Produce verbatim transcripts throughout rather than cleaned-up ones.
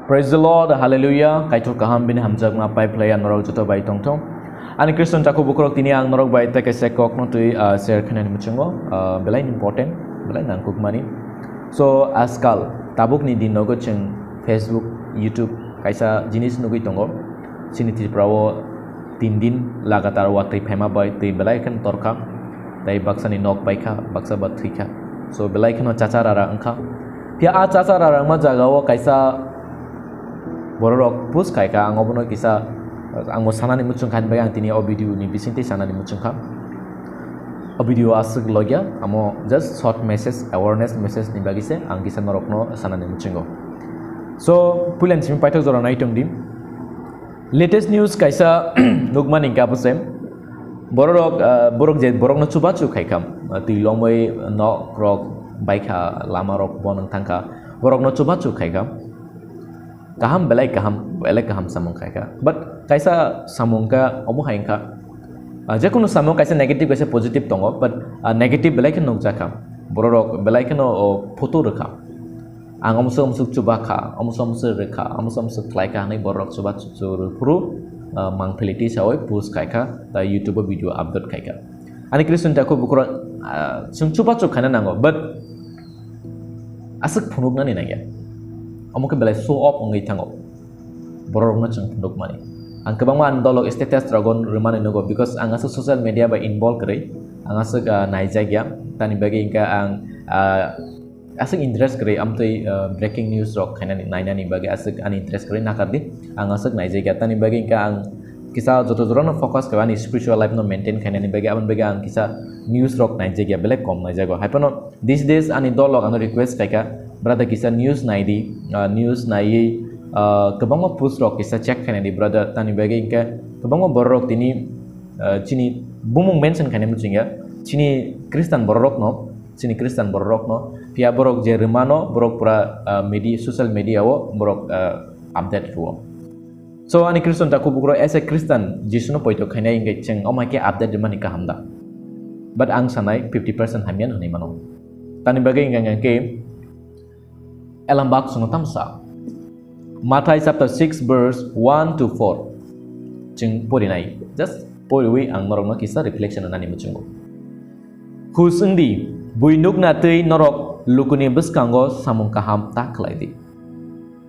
Praise the Lord, hallelujah. Kaitor kaham bini hamjakma pai phlai ang norok joto bai tongthong. Ani Christian takhuk bukhurok, tini ang norok bai tei kaisa kokno twi, ah, share khainani muchungo, ah, belai important, belai nangkukmani. So, ajkal tabukni din nogo chwng Facebook, YouTube kaisa jinis nugwi tongo. Chini Tripura o tin din lagatar watwi phaima bai twi belai khe torkha. Tei baksani nok paikha, baksa ba thwikha. So, belai kheno chacha rara wngkha. Phiya a chacha rara wngma jagao kaisa bororok post khaikha, ang obono kisa, ang bo sanani muchungkha, ani bagwi ang tini o video ni bisingtwi sanani muchungkha. O video aswk logya, amo just short message, awareness message ni bagwi se ang kisa norokno sanani muchungo. So, puilani simi paithak jora nai tongdi. Latest news kaisa nukmani hwnkhe abo se, bororok, ah, borok je borokno chubachu khaikha, ah, twi lomwi nokrok baikha, lamarok bonwng thangkha, borokno chubachu khaikha. Kaham belai kaham, belai kaham samung khaikha. But kaisa samung kha omo hai wngkha, ah, jekunu samung kaisa negative, kaisa positive tongo, but, ah, negative belai khe nukjakha. Bororok belai kheno, o, photo rwkha. Ang omoso omoso chubakha, omoso omoso rwkha, omoso omoso khlaikha hwnwi bororok chuba chuchu rwphuru, ah, mangpili tisawi post khaikha, tei YouTube o video upload khaikha. Ani Christian takhuk bukhurok, ah, chwng chubachu khaina nango, but aswk phunuknani nangya. Omo khe belai show off wngwi thango. Bororokno chwng phunukmani. Ang kwbangma ani dolok status rogo rwmani nugo, because ang aswk social media bai involve kwrwi. Ang aswk, ah, naijakya. Tani bagwi hwnkhe ang, ah, aswk interest kwrwi amtwi, ah, breaking news rok khainani, nainani bagwi aswk ani interest kwrwi nakardi. Ang aswk naijakya. Tani bagwi hwnkhe ang kisa joto jorano focus khe ani spiritual life no maintain khainani bagwi, aboni bagwi ang kisa news rok naijakya, belai kom naijago. Haiphano these days ani dolok ano request khaikha, brother, kisa news naidi, ah, news naiwi, ah, kwbangma post rok kisa check khainani, brother. Tani bagwi hwnkhe kwbangma bororok tini, ah, chini bumung mention khainai muchungya, chini Christian bororokno, chini Christian bororokno, phiya borok je rwmano, borok pura, ah, media, social media o borok, ah, update rwo. So, ani Christian takhuk bukhurok, as a Christian, Jisuno poito khainai hwnkhe chwng omo hai khe update rwmani kaham da? But ang sanai fifty percent hamya hwnwi mano. Tani bagwi hwnkha hwnkhe Elambak swngo tamsa. Mathai chapter six verse one to four. Chwng porinai. Just poriwi ang norokno kisa reflection rwnani muchungo. Hus wngdi, bui nukna twi norok lukuni bwskango samung kaham ta khlai di.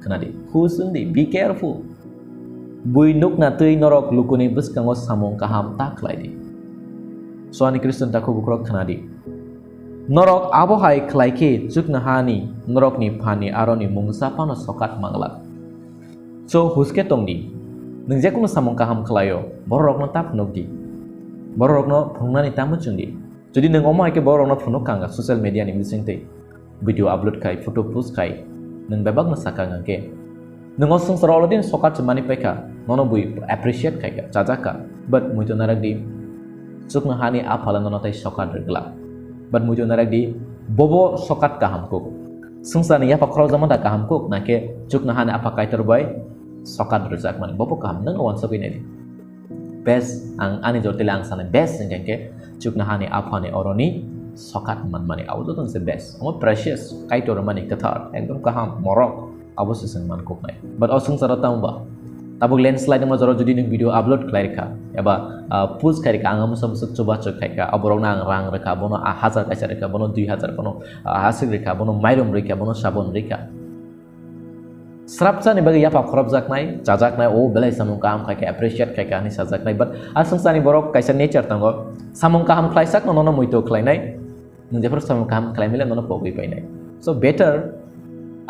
Khna di, hus wngdi, be careful. Bui nukna twi norok lukuni bwskango samung kaham ta khlai di. So ani Christian takhuk bukhurok khna di. Norok abo hai khlai khe chuknohani norokni Phani aroni mungsa phano sokat manglak. So hus khe tong di. Nwng jekunu samung kaham khlaio, bororokno ta phunuk di. Bororokno phunuknani ta muchung di. Jodi nwng omo hai khe bororokno phunuk kha wngkha social media ni bisingtwi, video upload khai, photo post khai, nwng bebakno sakha wngkha khe, nwng o swngcharo already sokat se mani paikha, nono bui appreciate khaikha, chajakha, but muitu narak di, chuknohani aphale nono tei sokat rwglak, but muitu narak di, bobo sokat kaham kuk, swngcharni yapha khorokjakma da kaham kuk, nakhe chuknohani apha Kaitor bai sokat rwjakmani, bobo kaham, nwng wansugwi nai di. Best, ang ani jotile ang sanai best hwnkhe khe chuknohani aphani oroni sokat manmani, abo joto se best. Omo precious, Kaitor mani kwthar, ekdom kaham, morok, abo se chwng mankuknai. But o swngcharo tamo ba? Tabuk landslide wngma jora jodi nwng video upload khlai rwkha, eba, ah, post khai rwkha, ang amo samsuk chubachu khaikha, aborokno ang rang rwkha, bono a hajar kaisa rwkha, bono dui hajar, bono, ah, aswk rwkha, bono mairum rwkha, bono sabon rwkha. Srapsani bagwi yapha khorobjaknai, chajaknai, o belai samung kaham khaikha, appreciate khaikha hinwi sajaknai, but a swngcharni borok kaisa nature tongo, samung kaham khlaisakno nono muitu khlainai, nwng jephuru samung kaham khlaimile nono pogwi painai. So better,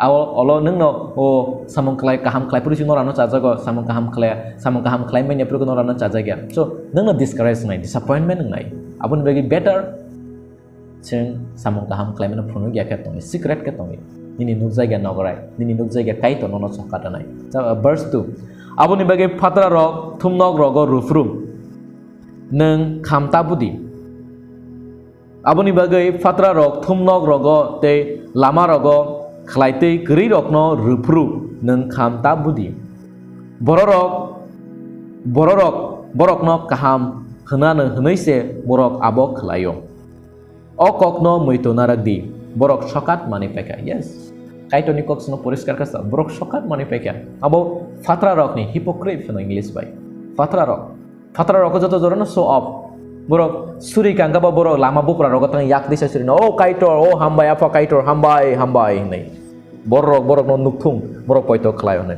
abo olo nwngno o samung khlai, kaham khlai phuru si norano chajago, samung kaham khlai, samung kaham khlai manya phuru norano chajakya. So nwngno discourage wngnai, disappointment wngnai. Aboni bagwi better, Chwng samung kaham khlaimano phunuk ya khe tongwi, secret khe tongwi. Nini nukjakya nograi, nini nukjakya Kaitor nono sokat rwnai. Sa-, verse two. Aboni bagwi phatrarok thumnok rogo rwphru nwng khamta budi. Aboni bagwi phatrarok thumnok rogo tei lama rogo khlaitwi kwrwirokno rwphru nwng khamta budi. Bororok, bororok, borokno kaham hwnano hwnwi se borok abo khlaio. O kokno muitu narak di, borok sokat manwi paikha. Yes. Kaitorni kok chwngno poriskar kha sa, borok sokat manwi paikha. Abo phatrarokni hypocrite hwno English bai. Phatrarok. Phatrarok joto jorano show off. Borok suri kangkha ba borok lama buprarogo thang yak disa surino, "O Kaitor, o hambai, Apha Kaitor, hambai, hambai," hinwi. Borok, borokno nukthung, borok poito khlai hwnwi.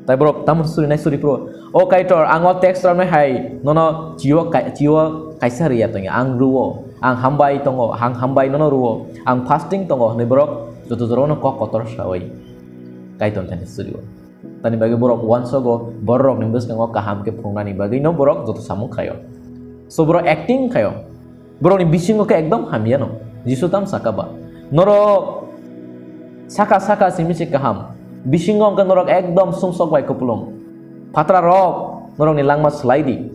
Tai borok tamo surinai suri phuru, "O Kaitor, ang o text rwnai hai nono chio kai-, chio kaisa riya tongya, ang ruo, ang hambai tongo, ang hambai nono ruo, ang fasting tongo," hwnwi borok joto jorano kok kotor sawi Kaitor thani surio. Tani bagwi borok uansogo bororokni bwskango kaham khe phungnani bagwino borok joto samung khlaio. So borok acting khaio. Borokni bisingo khe ekdom hamyano. Jisu tam saka ba. Norok saka saka simi se kaham. Bisingo hwnkhe norok ekdom sumsok bai kupulung. Phatrarok norokni langma swlai di.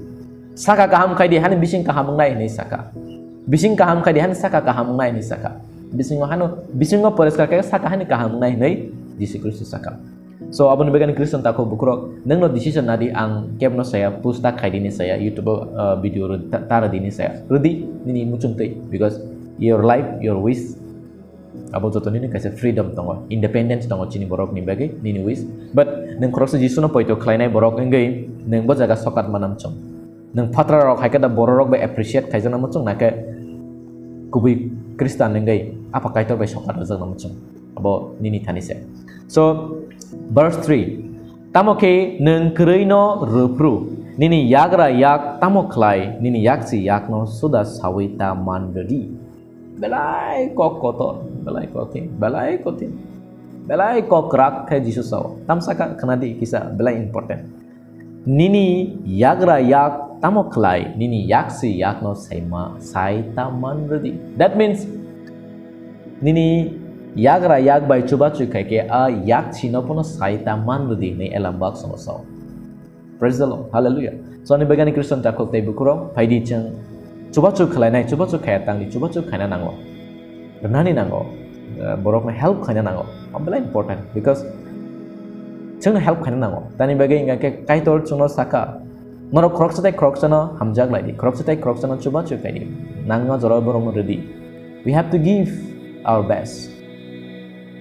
Saka kaham khai di, hani bising kaham wngnai hinwi saka. Bising kaham khai di, hani saka kaham wngnai hinwi saka. Bisingo hano, bisingo poriskar khe saka hani kaham wngnai hinwi Jisu Khristo saka. So, aboni bagwi Christian takhuk bukhurok, nwngno decision nadi, ang kebno saya, post ta khaidini saya, YouTube o, uh, video rw-, ta-, ta rwdini saya. Rwdi, nini muchungtwi, because your life, your wish, abo joto nini kaisa freedom tongo, independence tongo chini borokni bagwi, nini wish. But nwng khoroksa Jisuno poito khlainai borok wngwi, nwng bo jaga sokat manam chwng. Nwng phatrarok hai khe da bororok bai appreciate khaijakna muchung, na khe kubui Khristan wngwi Apha Kaitor bai sokat rwjakna muchung. Abo nini thani se. So, verse three. Tamo khe nwng kwrwino rw phru, nini yagra yak tamo khlai, nini yaksi yakno suda sawi ta man rwdi. Belai kok kotor, belai kok khe, belai kothin. Belai kok kwrak khe Jisu sao. Tamsa kha khna di kisa belai important. Nini yagra yak tamo khlai, nini yaksi yakno saima, sai ta man rwdi. That means, nini yagra yak bai chubachu khai khe a yaksino phano sai ta man rwdi hinwi Elam bak songo sao. Praise the Lord. Hallelujah. So, ani bagani Christian takhuk tei bukhurok, phaidi chwng chubachu khlainai, chubachu khaya tangdi, chubachu khaina nango. Rwnani nango. Uh, borokno help khaina nango. Belai important, because chwngno help khaina nango. Tani bagwi hwnkha khe Kaitor chwngno saka, "Norok khoroksa tei khoroksano hamjak lai di, khoroksa tei khoroksano chubachu khai di, nangma jorao borokno rw di." We have to give our best.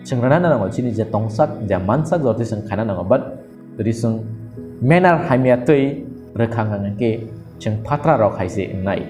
Chwng rwna nango, chini je tongsak, je mansak jorti chwng khaina nango, but Jodi chwng manner hamya twi rwkha wngkha hwnkhe chwng phatrarok hai se wngnai.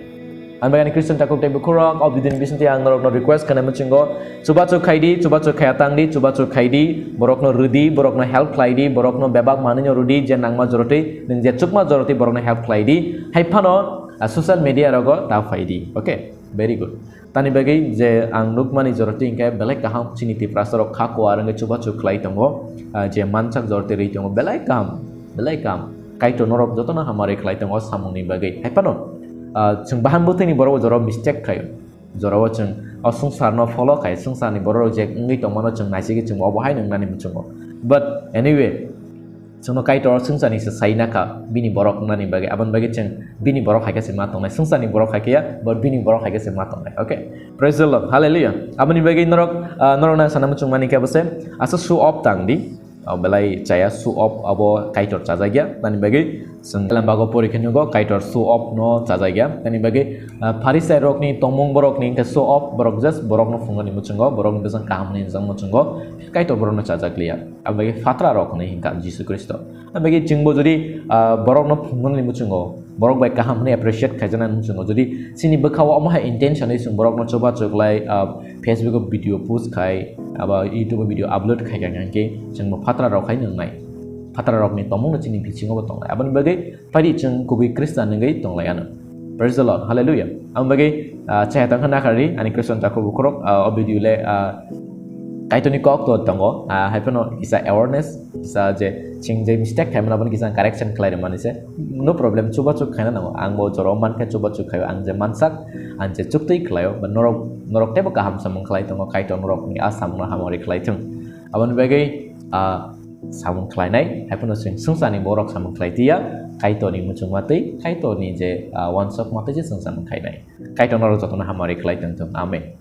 Ani bagwi ani Christian takhuk tei bukhurok, o video ni bisingtwi ang norokno request khainai muchungo, chubachu khai di, chubachu khaya tang di, chubachu khai di, borokno rw di, borokno help khlai di, borokno bebak manwino rw di, je nangma jorotwi, nwng je chukma jorotwi borokno help khlai di. Hai phano, ah, social media rogo ta phai di. Okay, very good. Tani bagwi je ang nukmani joroti hwnkhe belai kaham chini Tiprasarok kha kuar wngwi chubachu khlai tongo, ah, je mansak joroti rwi tongo belai kaham, belai kaham. Kaitor norok jotono hamari khlai tongo samungni bagwi. Hai phano, ah, chwng bahan bwthwini borok jorao mistake khaio. Jorao chwng o swngcharno follow khai, swngcharni borok je wngwi tongmano chwng naisigwi chwng obo hai nwngnani muchungo. But anyway, Chwngno Kaitor swngcharni se sai nakha, bini borok wngnani bagwi. Aboni bagwi chwng bini borok hai khe se ma tongnai. Swngcharni borok hai khe ya, but bini borok hai khe se ma tongnai. Okay? Praise the Lord. Hallelujah. Aboni bagwi norok, ah, norok nang sana muchung mani khe abo se, asa show off tang di. O belai chaya show off abo Kaitor chajak ya. Tani bagwi chwng lambago pori khe nugo Kaitor show off no chajak ya. Tani bagwi, ah, Pharisai rokni tongmung borokni hwnkhe show off, borok just borokno phungnani muchungo, borokni bwsang kaham hwnwi wngjak muchungo, Kaitor borokno chajak liya. Aboni bagwi phatrarok hwnwi hwnkha Jisu Khristo. Aboni bagwi chwngbo jodi, ah, borokno phungnani muchungo, borok bai kaham hwnwi appreciate khaijaknani muchungo, jodi chini bwkhao omo hai intention wi chwng borokno chubachu khlai, ah, Facebook o video post khai, aba YouTube o video upload khai kha hwnkhe chwngbo phatrarok hai nwngnai. Phatrarokni tongmungno chini bisingo bo tongnai. Aboni bagwi Phaidi chwng kubui Khristan wngwi tonglai ano. Praise the Lord. Hallelujah. Ang bagwi, ah, chaya tongkha nakardi, ani Khristan takhuk bukhurok, ah, o video le, ah, Kaitorni kok to tongo, ah, hai phano kisa awareness, kisa je chwng je mistake khaimano aboni kisa correction khlai rwmani se. No problem, chubachu khaina nango. Ang bo jorao mankhe chubachu khaio, ang je mansak, ang je chuktwi khlaio, ba norok, norok teibo kaham samung khlai tongo, Kaitor norokni a samungno hamari khlai thung. Aboni bagwi, ah, samung khlainai, hai phano chwng swngcharni borok samung khlai tiya, Kaitorni muchungma twi, Kaitorni je, ah, uansukma twi se chwng samung khlainai. Kaitor norok jotono hamari khlai tong thung. Amen.